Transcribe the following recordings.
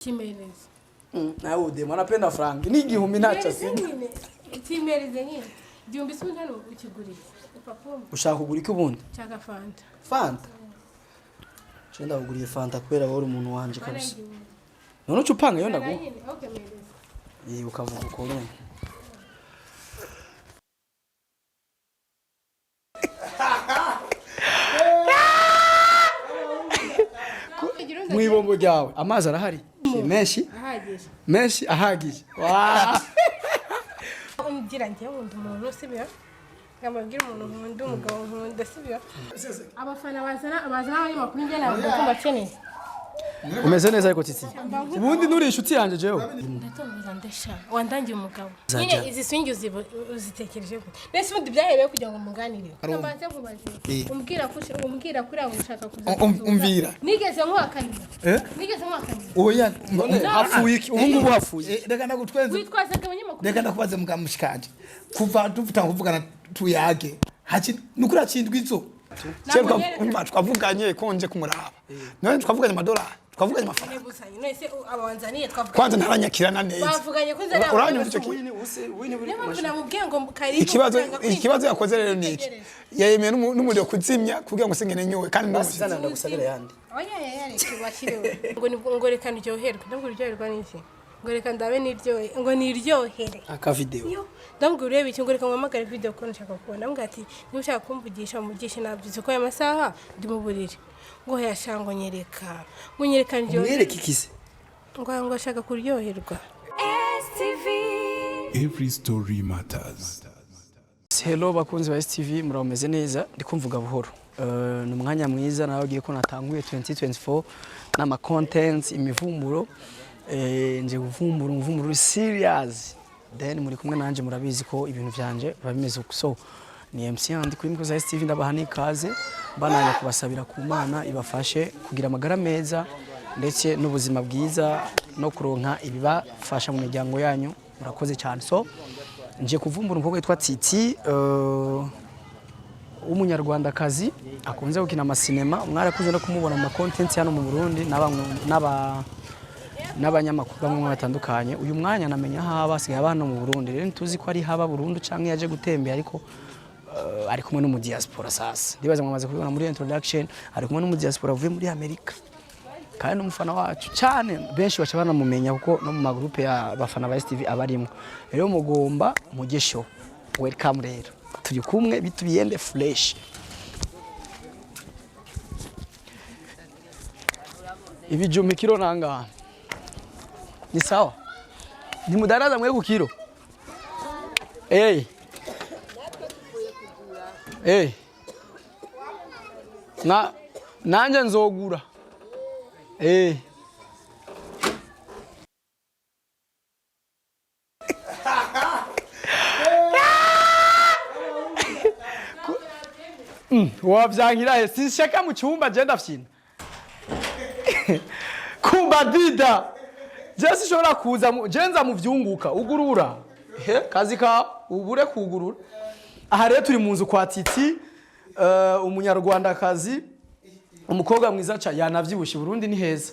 Kimereze. Nawe udemo anapenda frank n'igihumbi ntacyo asiga. Nyine kimereze nyine igihumbi si hano ukiguriye ipapuro. Ushaka kugura iki ubundi? Nshaka fanta. Fanta? Je ndakuguriye fanta kubera wowe uri umuntu wanje Bana kabisa. igihumbi. None uca upanga iyo Bana ndaguha. nyine, okay, mereze. Ye ukavuga uko nyene. Mu ibombo ryawe amazi arahari menshi? Ahagije. Menshi ahagije. Wa! Ngira njye nkunda umuntu, sibyo? Ngamubwira umuntu nkunda, umugabo nkunda, sibyo? Abafana bazana abanyamakuru, njye ntabwo ko mbakeneye. Umeze neza ariko Titi, ubundi nturi inshuti yanjye jewe. Ndatomboza ndasha wandangiye umugabo. Nzajya. Nyine izi swingi uzitekereje gute? Mbese ubundi byahereye kugira ngo muganire? Mbanze nkubaze, umbwira ko umbwira kuri abo ushaka kuza kuzuza. Umvira. Nigeze nkuhakanira? Eh? Nigeze nkuhakanira? Oya. None hapfuye iki ubu ngubu? Hapfuye? Reka ndagutwenze. Witwazaga abanyamakuru. Reka ndakubaze muga mushikanje, kuva dufutanga kuvugana tuyage hachi nukuri hacindwa izo. Ntabwo Cyerwa nyereka. umva, twavuganye konje kumuraba, none twavuganye amadolari, twavuganye amafaranga. Ntibuzanye none se abanzaniye twavuga. Kwanza ntaranyakirana neza. Bavuganye ko nzana. Uranyumva icyo kintu? Niyo mpamvu namubwiye ngo karibu. Ikibazo kugira ngo ikibazo yakoze rero ni iki: yayemeye n'umuriro kuzimya kugira ngo singene nyowe kandi Basi ndumushitsi. zana ndagusabira yandi. Oya, ya reka bakiriwe ngo ngo reka ndyoherwe. Ndabwo uryoherwa n'iki? Ngo reka ndabe niryohe, ngo niryohere. Aka video. Yo, ndamubwira urebe iki? Ngo reka nguhamagare video ko nshaka kubona. Ndamubwira ati niba ushaka kumvugisha muvugishe, nabyutse ko aya masaha ndi mu buriri. Ngo yasha ngo nyereka, ngo nyereka ndyoherwe. Umwereke ikise? Ngo ashaka kuryoherwa. Every story matters. Hello bakunzi ba STV, murameze neza? Ndi kumvuga buhoro. Ni umwanya mwiza nawe ko natanguye 2024 n'ama contents imivumburo. Nje kuvumbura umuvumburo uri serious, then muri kumwe nanje, murabizi ko ibintu vyanje biba bimeze uko. So ni MC Andy kuri micro za STV, ndabaha n'ikaze, bananya kubasabira ku Mana ibafashe kugira amagara meza ndetse n'ubuzima bwiza no kuronka ibibafasha mu miryango yanyu. Murakoze cyane. So nje kuvumbura umukobwa witwa Titi, w'umunyarwandakazi akunze gukina amasinema. Mwarakunze no kumubona mu ma content hano mu Burundi n'abanyamakuru bamwe batandukanye. Uyu mwanya namenya aho aba, asigaye aba hano mu Burundi. Rero ntituzi ko ari haba burundu canke yaje gutembera, ariko ari kumwe n'umu diaspora. Sasa ndibaza mwamaze kubibona muri introduction, ari kumwe n'umu diaspora avuye muri Amerika kandi n'umufana wacu cyane. Benshi baca banamumenya kuko no mu magrupe y'abafana ba STV abarimo. Rero mugomba mugesho welcome. Rero turi kumwe, bitu biyende fresh. Ibijumbi kilo nangahe? Ni sawa, ntimudaraza mwe ku kilo? Hey. Hey. Na nanje nzogura. Eh. Wavyankira he? Sinshaka mu cyumba, je ndafyina. Kumba dida. Je sinshobora kuza je nza mu vyunguka ugurura. He kazi ka ubure kugurura. Aha rero turi mu nzu kwa Titi, umunyarwandakazi, umukobwa mwiza cyane yanavyibushe. Burundi ni heza.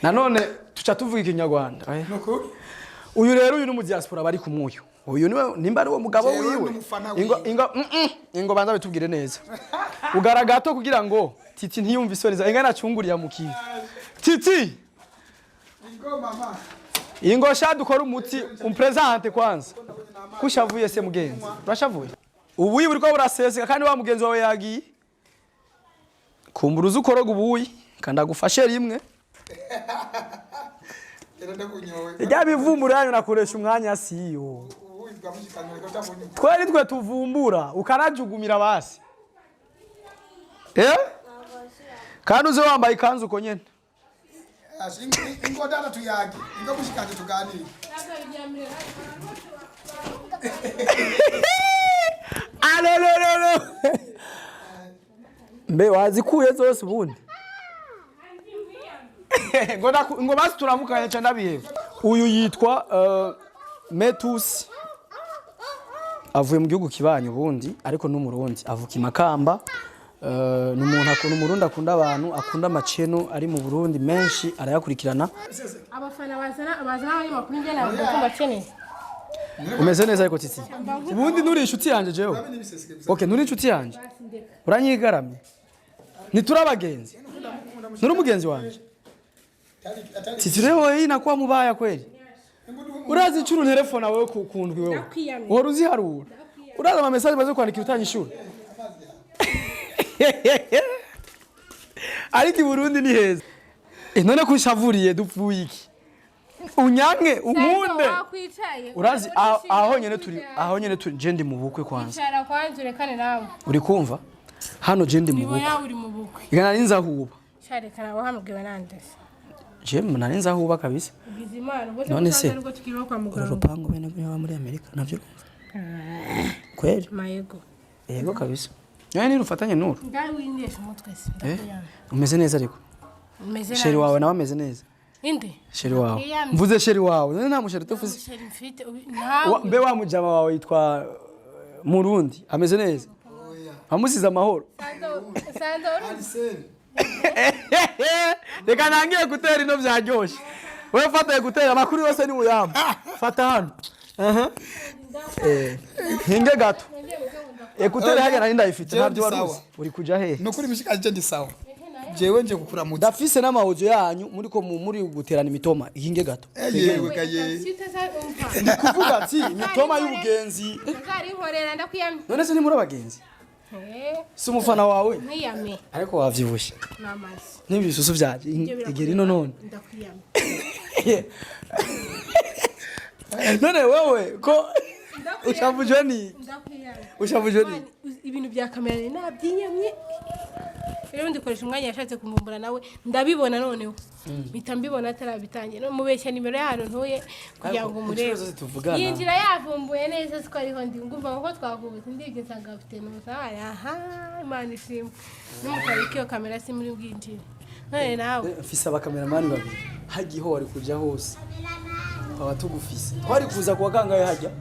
Nanone tuca tuvuga ikinyarwanda. Oya. Uyu rero, uyu ni mu diaspora bari kumwe. Uyu niwe nimba ari uwo mugabo Jewe wiwe. n'umufana Ingo wiwe. ingo ingo banza bitubwire neza. Ugaragato kugira ngo Titi ntiyumve isoni za inga nacunguriya mukiye. Titi, ingo sha dukora umuti umpresente kwanza. Kushavuye se mugenzi? Urashavuye? Ubuyi buriko buraseseka kandi wa mugenzi wawe yagiye. Kumbura uzi ukoroga ubuyi kandi agufashe rimwe. Rya bivumbura yanyu nakoresha umwanya siyo. Twari twe tuvumbura ukanajugumira basi. Eh? Kandi uze wambaye ikanzu uko nyene. Ingo data tuyage, ingo mushikanje tuganire. Alolololo. Mbe wazikuye zose ubundi? Ngo ngo basi turamukanye ca ndabiheba. Uyu yitwa Metus, avuye mu gihugu kibanyi ubundi ariko n'umurundi, avuka i Makamba. Ni umuntu akunda, umurundi akunda abantu, akunda amaceno ari mu Burundi menshi arayakurikirana. Abafana bazana abanyamakuru, njye ntabwo ko mbakeneye. Umeze neza ariko Titi? Ubundi nturi inshuti yanjye jewe? Okay, nturi inshuti yanjye, uranyigaramye, ntituri abagenzi, nturi umugenzi wanje Titi. Rero hii nakuwa mubaya kweli. Urazi incuro telefona wewe ku ndwi wewe? Ndakwiyamye. Wari uziharura? Urazi ama message maze kwandikira utanyishura? Ariko i Burundi ni heza. None ko ushavuriye, dupfuye iki? Unyanke unkunde. Wakwicaye. Urazi aho nyene turi, aho nyene turi, je ndi mu bukwe kwanza. Icara kwanza urekane nawe. Uri kumva, hano je ndi mu Ibo bukwe. Yawe uri mu bukwe? Igana nari nzahuba. Sharekana, wahamubwiwe nande se? Je nari nzahuba kabisa. Ugize imana ubwo. None se, ubwo tukiriho kwa uru muganga. Rupangu bene baba muri Amerika navyo urumva kweli? Mayego. Yego kabisa, none ni rufatanye nuru. Ngawe winesha umutwe se. Eh? Ndakuyamye. Umeze neza ariko? Umeze Chéri nabi. wawe nawe ameze neza? Inde? Chéri wawe. Ndakuyamye. Mvuze chéri wawe, none nta muchéri tuvuze? Chéri mfite nawe. Mbe wa mujama wawe yitwa Murundi ameze neza, amusize amahoro? Sando Sando. Reka nangiye gutera ino byaryoshe. Wewe fata gutera amakuru yose ni uyamba. Fata hano. Aha. Hinge gato. Ekutere hajya nari ndayifite. Jewe Ntabyo ndi wari uzi. sawa. Uri kuja hehe? Nukuri mishikanje ndi sawa, jewe nje kukuramutsa. Ndafise n'amahojo yanyu muri ko muri guterana imitoma. Hinge gato. Yewe gaye. Umva. Kuvuga ati imitoma y'ubugenzi. Nzarihorera, ndakwiyamye. None se ni muri abagenzi? Si umufana wawe? Nkwiyame. Ariko wavyibushe. N'amazi. N'ibisusu vyanje igera ino none. Ndakwiyamye. None wewe ko ushavujwe ni Ndakwiyamye. ushavujwe ni Ibintu bya kamera nari nabyinyamye. Rero ndikoresha umwanya yashatse kumvumbura nawe ndabibona, noneho mpita mbibona atarabitangira no mubeshya nimero y'ahantu ntuye kugira ngo Ariko umurebe. inshuro zose tuvugana. Yinjira yavumbuye neza siko ariho ndi, ngumva ko twakubutse ndibye nsanga afite nusa. Aha, Imana ishimwe, n'umutariki iyo kamera si muri bwinjire none nawe. Mfise abakameramani babiri hagiye, ho wari kuja hose twaba tugufise. Twari kuza kuwa kangahe hajya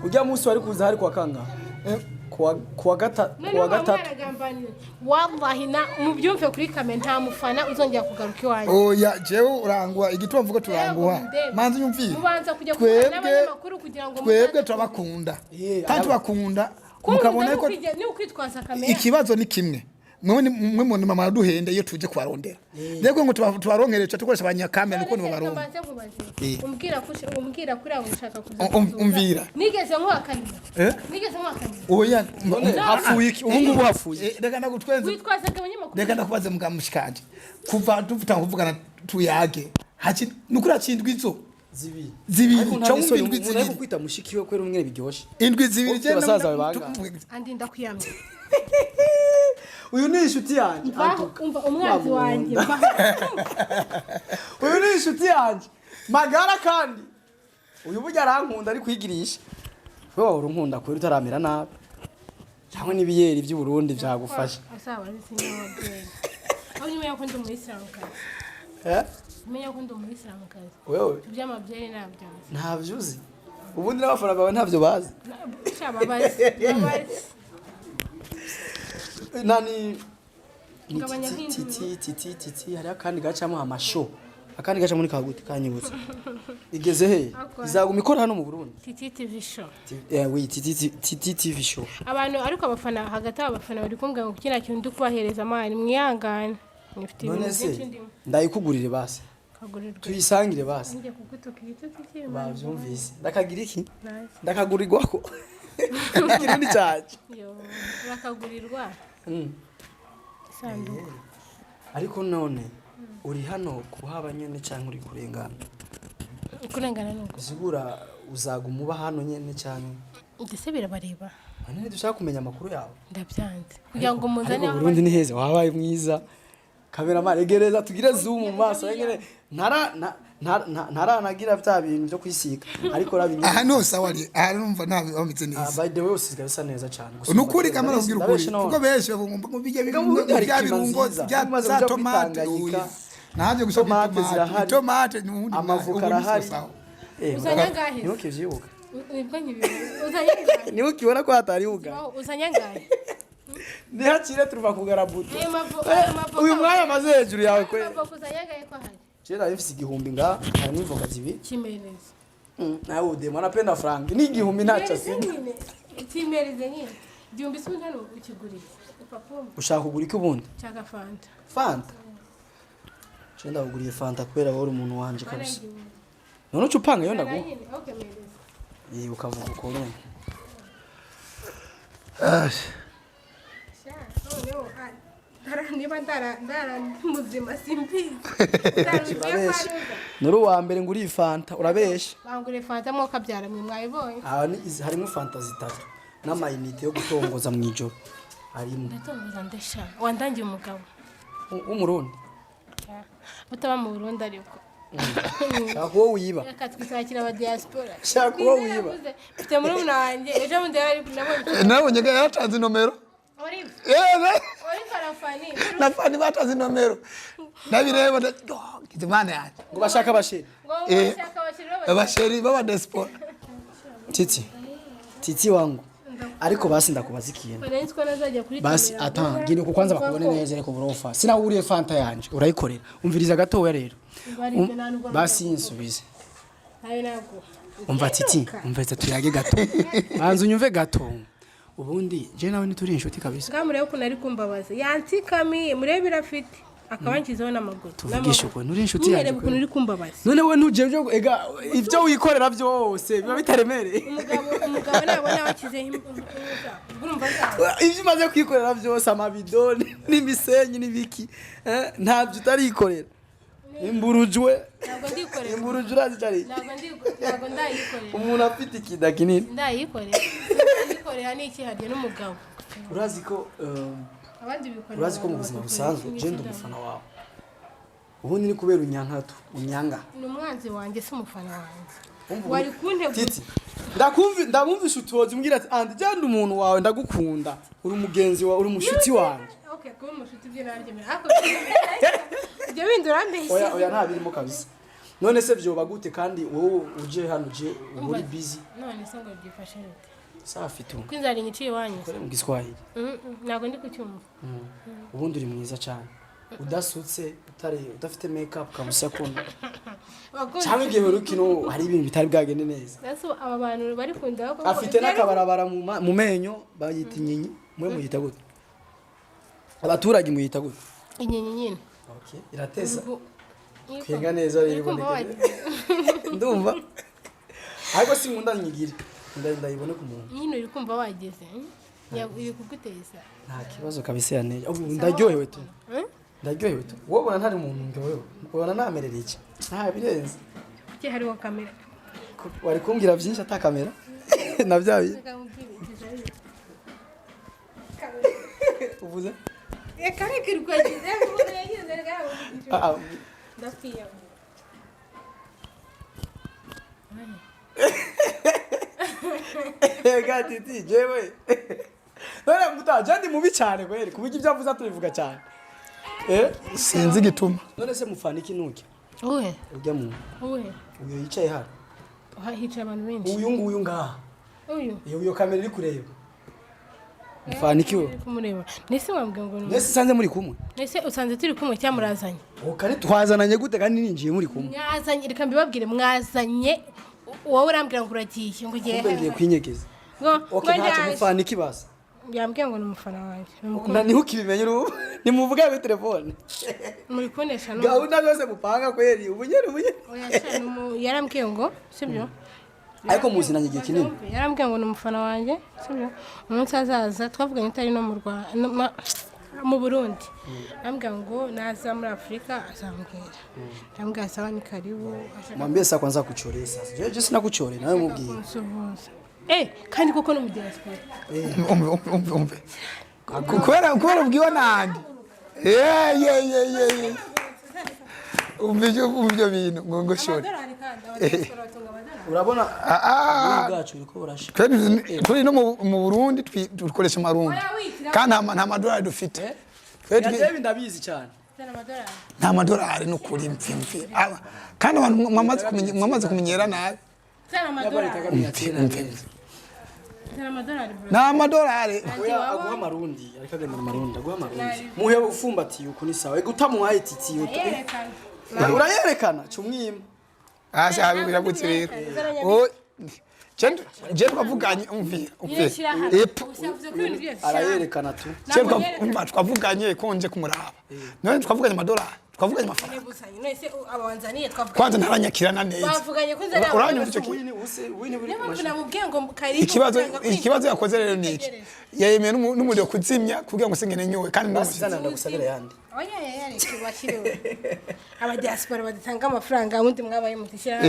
ujya munsi wari kuza? Hari kuwa kangahe? Kuwa None kuwa uba gatatu. mwaragambaniye wallahi, na mubyumve kuri kamera, nta mufana uzongera kugaruka iwanjye. Oya, jewe urangwa igituma mvuga turanguha, manzi nyumvire. Mubanza kujya kuvugana Twebwe n'abanyamakuru kugira ngo twebwe muzaze. turabakunda Eh, kandi tubakunda mukabona ko ni ukwitwaza kamera. Ikibazo ni kimwe, mwe mwe mu mama duhende iyo tuje kubarondera, rero ngo tubaronkere tukoresha abanyakamera niko nibo baronka. Mbanze nkubaze. Eh. Umbwira ko umbwira kuri abo ushaka kuza kuzura. Umvira. Nigeze nkuhakanira? Eh? Nigeze nkuhakanira? Oya. None hapfuye iki ubu ngubu? Hapfuye? Reka ndagutwenze. Witwazaga abanyamakuru. Reka ndakubaze mugamushikanje, kuva dufitanga kuvugana tuyage haci nukuri hacindwa izo Zibiri. Zibiri, Ariko nta cyangwa n'isoni, indwi umuntu ari zibiri. kukwita mushiki we kwera umwe biryoshe. Indwi zibiri. Ufite basaza bawe bangahe? Andi ndakwiyamye. Uyu ni inshuti yanjye. Mvaho, umva umwanzi wanjye, mvaho. Uyu ni inshuti yanjye magara, kandi uyu burya arankunda ari kwigirisha. Wowe wahora unkunda kubera utaramera nabi cyangwa n'ibiyeri by'u Burundi byagufasha. Asaba ari sinyababyeyi aho nyuma yuko ndi umuyisilamukazi. Eh? Umenya ko ndi umuyisilamukazi. Wewe? Iby'amabyeyi ntabyo nzi. Ntabyo uzi? Ubundi n'abafana bawe ntabyo bazi? Sha, babazi babazi. Nani ni Gabanya titi nk'induru. titi titi titi, hariho akandi gacamo amasho, akandi gacamo ni kagute kanyibutsa igeze he? Akwa. Izaguma ikora hano mu Burundi? Titi TV show. Oui, titi titi TV show. Abantu ariko abafana, hagati aho abafana bari kumbwira ngo kiriya kintu ndi kubahereza amani, mwihangane, nifite None ibintu se byinshi ndimo. Ndayikugurire basi. Kagurirwa. Tuyisangire basi. Ngiye kugutuka igitutsi cy'Imana. Bavyumvise, ndakagira iki? Nice. Ndakagurirwako ikirundi canje. Yo, urakagurirwa isanduku. Ariko none uri hano kuhaba nyene canke uri kurengana? Kurengana ni uko. Zigura uzaguma uba hano nyene canke? Ndetse birabareba. None dushaka kumenya amakuru yawe. Ndabyanze kugira ngo muzane Ariko aho. Burundi ni heza, wabaye mwiza. Kameramani, egereza tugire zoom mu maso nyene. Ntara ntaranagira bya bintu byo kwisiga, ariko rabi. Aha no sawa, ari aha numva nta bameze neza. By the way, usigaye usa neza cyane. Nukuri kamara kubwira ukuri, Ndabeshe none. kuko benshi bagomba ngo bijye Ega mu Burundi hari bya klima birungo nziza. bya Umaze za kuja kuri tomate. Tanganyika. Oya, naje gusa. Tomate zirahari. Tomate ni ubundi. Amavoka arahari. Uzanye angahe? Niwe ukivyibuka. Nibwo nkibibona, uzanye angahe? Niwe ukibona ko hatari uga. Uzanye angahe? Ntihakire turuva kugara buto. Ayo ayo mavoka. Uyu mwanya amaze hejuru yawe Ayo kweli. mavoka uzanyagaye ko ahari. Kera nari 1000 nga harimo ivoka zibiri. Kimereze. Nawe udemo anapenda frank ni 1000 ntacyo Kimereze asiga. nyine. Kimereze nyine. 1000 si hano ukiguriye. Upapumba. Ushaka kugura iki ubundi? Nshaka fanta. Fanta. Je ndakuguriye fanta kubera wowe uri umuntu wanje Bana kabisa. 1000. None uca upanga yo Bana ndaguha. nyine. Okay, mereza. Iyi ukavuga uko nyene. Sha, noneho niba ndara ndi muzima simbizi. Ndaruziye ko Urabesha. aruza. Nuri uwa mbere nguriye fanta urabesha. Bangure fanta mwo kabyara mwe mwayibonye. Aha ni harimo fanta zitatu n'amayinite yo gutongoza mu ijoro. Harimo Ndatongoza ndesha. Wandangiye umugabo. W'umurundi. Utaba mu Burundi ariko. Shaka uwo wiba. Reka twisakira aba diaspora. Shaka uwo wiba. Mfite murumuna wanjye ejo bundi yari nabonye. Nabonye ko yaratanze inomero. Olive, Eh, Olive arafani. na fani batanze inomero, ndabireba oh, ngize imana yanjye. Ngo bashaka abasheri. Ngo bashaka abashiri Abasheri b'abadesipora. Titi. Titi wangu. Ariko basi ndakubaza ikintu. Nari nzi ko nazajya kuri Basi kamera. ata ngira uko kwanza bakubone neza ariko burofa. Sinawuriye fanta yanje urayikorera. Umviriza gatoya rero. Ngo ari ibyo nta nubwo Basi nsubize. Nayo ntabwo. Umva Titi, umva tuyage gato. Banza unyumve gato. Ubundi je nawe ntituri inshuti kabisa. Ngaho murebe ukuntu ari kumbabaza. Yansikamiye murebe irafite. Akaba yanshyizeho n'amaguru. Tuvugishe ukuntu uri inshuti yanjye. Nyine ukuntu uri kumbabaza. None we ntuje byo ega ibyo wikorera byose biba bitaremereye. Umugabo nabona washyizeho urumva nzaba. Ibyo umaze kwikorera byose amabido n'imisenyi n'ibiki ntabyo utarikorera. Imburujwe. Ntabwo ndikorera. Imburujwe urazi icyo ari cyo? Ntabwo ndayikorera. Umuntu afite ikida kinini. Ndayikorera. Ndayikorera ni iki harya n'umugabo. Urazi ko Abandi bikorera. urazi ko mu buzima busanzwe je ndi umufana wawe. Ubundi ni kubera unyankatu, unyanga. Ni umwanzi wanjye si umufana wanjye. Wari kuntegura. Titi, ndamwumvisha utuhozi umbwira ati andi je ndi umuntu wawe ndagukunda. Uri umugenzi wawe, uri umushuti wanjye. Okay, kuba umushuti byo nabyemera. Ariko ibyo bindi urambeshye. Oya oya nta birimo kabisa. None se vyoba gute kandi wowe uje hano uje uri busy? None se ngo byifashe bite? Safi tu. Ko inzara inyiciye iwanyu. Kore mu Giswahili. Ntabwo ndi kucyumva. Ubundi uri mwiza cyane. Udasutse, utari udafite make up kabisa kuno. Bakunzi. Cyangwa igihe urukino hari ibintu bitari bwagende neza. Nase aba bantu bari kundeba koko. Afite n'akabarabara mu menyo bayita inyenyi. Mwe muyita gute? Abaturage muyita gute? Inyenyi nyine. Okay, irateza. Niko. Kwenga neza rero Uri kumva iboneke. Ndumva. Ariko sinkunda nyigire. Ndayibone ku muntu. Nyine uri kumva wageze. Iri kuguteza. Nta kibazo kabisa yaneje. Ubu ndaryohewe tu. Ndaryohewe tu. Wowe ubona ntari umuntu ndyohewe. Ubona namerera iki? Nta birenze. Kuki hariho kamera? Wari kumbwira byinshi ata kamera. Na bya bi- Reka nkubwire, igize. Uvuze? Reka reka iri kuyagize. Umuntu yagize reka yamuvugisha. Ah, ah. Ndakwiyama. Ega Titi jewe. None muta je ndi mubi cyane kweri kuburyo ibyo avuze atubivuga cyane. Sinzi igituma. None se mufana iki nuki? Uwe, Ujya mu. uwe. Uyu yicaye hano. Hicaye abantu benshi. Uyu nguyu ngaha. Uyu. Iyo iyo kamera iri kureba. Mufana iki wowe? Uri kumureba. Nese wambwiye ngo ni Nese usanze muri kumwe. Nese usanze turi kumwe cyangwa murazanye? Ukari twazananye gute kandi ninjiye muri kumwe. Mwazanye, reka mbibabwire mwazanye. Wowe urambwira ngo uragiye ngo ugiye Kumbe ngiye kwinyegeza. Ngo Okay, ngo ntacyo ndaje. mufana iki basa. Yambwiye ngo ni umufana wanjye. Ni umukunzi. Na niho ukibimenye ubu. Nimuvuga kuri telefone. Muri kunesha no. Gahunda zose mupanga kweri ubunyere ubunyere. Oya sha yarambwiye ngo sibyo? Ariko muzinanye igihe kinini. Yarambwiye ngo ni umufana wanjye sibyo? Umunsi azaza twavuganye utari no mu Rwanda mu Burundi. Arambwira ngo naza muri Afurika azambwira. Ndambwira sawa ni karibu. Ashaka Mwambie sasa kwanza kuchoree sasa. Je sina kuchoree nawe mubwiye. kunsuhuza. Kandi koko no mu diaspora. Umve umve umve umve. Kubera ubwiwe nandi. Ye ye ye ye ye. Umve ibyo bintu ngo shore. Amadolari kandi abadiaspora batunga amadolari. Urabona Ah ah. bwacu buriko burasha. Twe turi no mu Burundi dukoresha amarundi. Oya, witira. Kandi nta madolari dufite. Twe Yajewe ndabizi cyane. Zana amadolari. Nta madolari ni ukuri mfi mfi. Kandi abantu mwamaze kumenyera nabi. Zana amadolari. Mfi mfi. Zana amadolari, bro. Ni amadolari. Oya, aguha amarundi, ariko agendera amarundi, aguha amarundi. Muhe ufumbatiye uku ni sawa. Ego, utamuhaye titi. Yerekana. Urayerekana cumwima. Hasi habi biragutse rero. Oh, je twavuganye, umvira, umvira. Epo. Usavuze ko ibintu byose. Arayerekana tu. Je umva, twavuganye ko nje kumuraba. None twavuganye amadolari, twavuganye amafaranga. Nese abanzaniye twavuga. Kwanza ntaranyakirana neza. Bavuganye ko nzana. Uranyumva icyo kintu? Wini use wini buri Niyo ku mpamvu mashini. namubwiye ngo karibu. Ikibazo yakoze rero ni iki: yayemeye n'umuriro kuzimya kugira ngo singene nyowe kandi Basi ndumushitsi. zana ndagusabira yandi. Oya, yareke bakiriwe. Abadiaspora badatanga amafaranga, ubundi mwabaye mutishyira.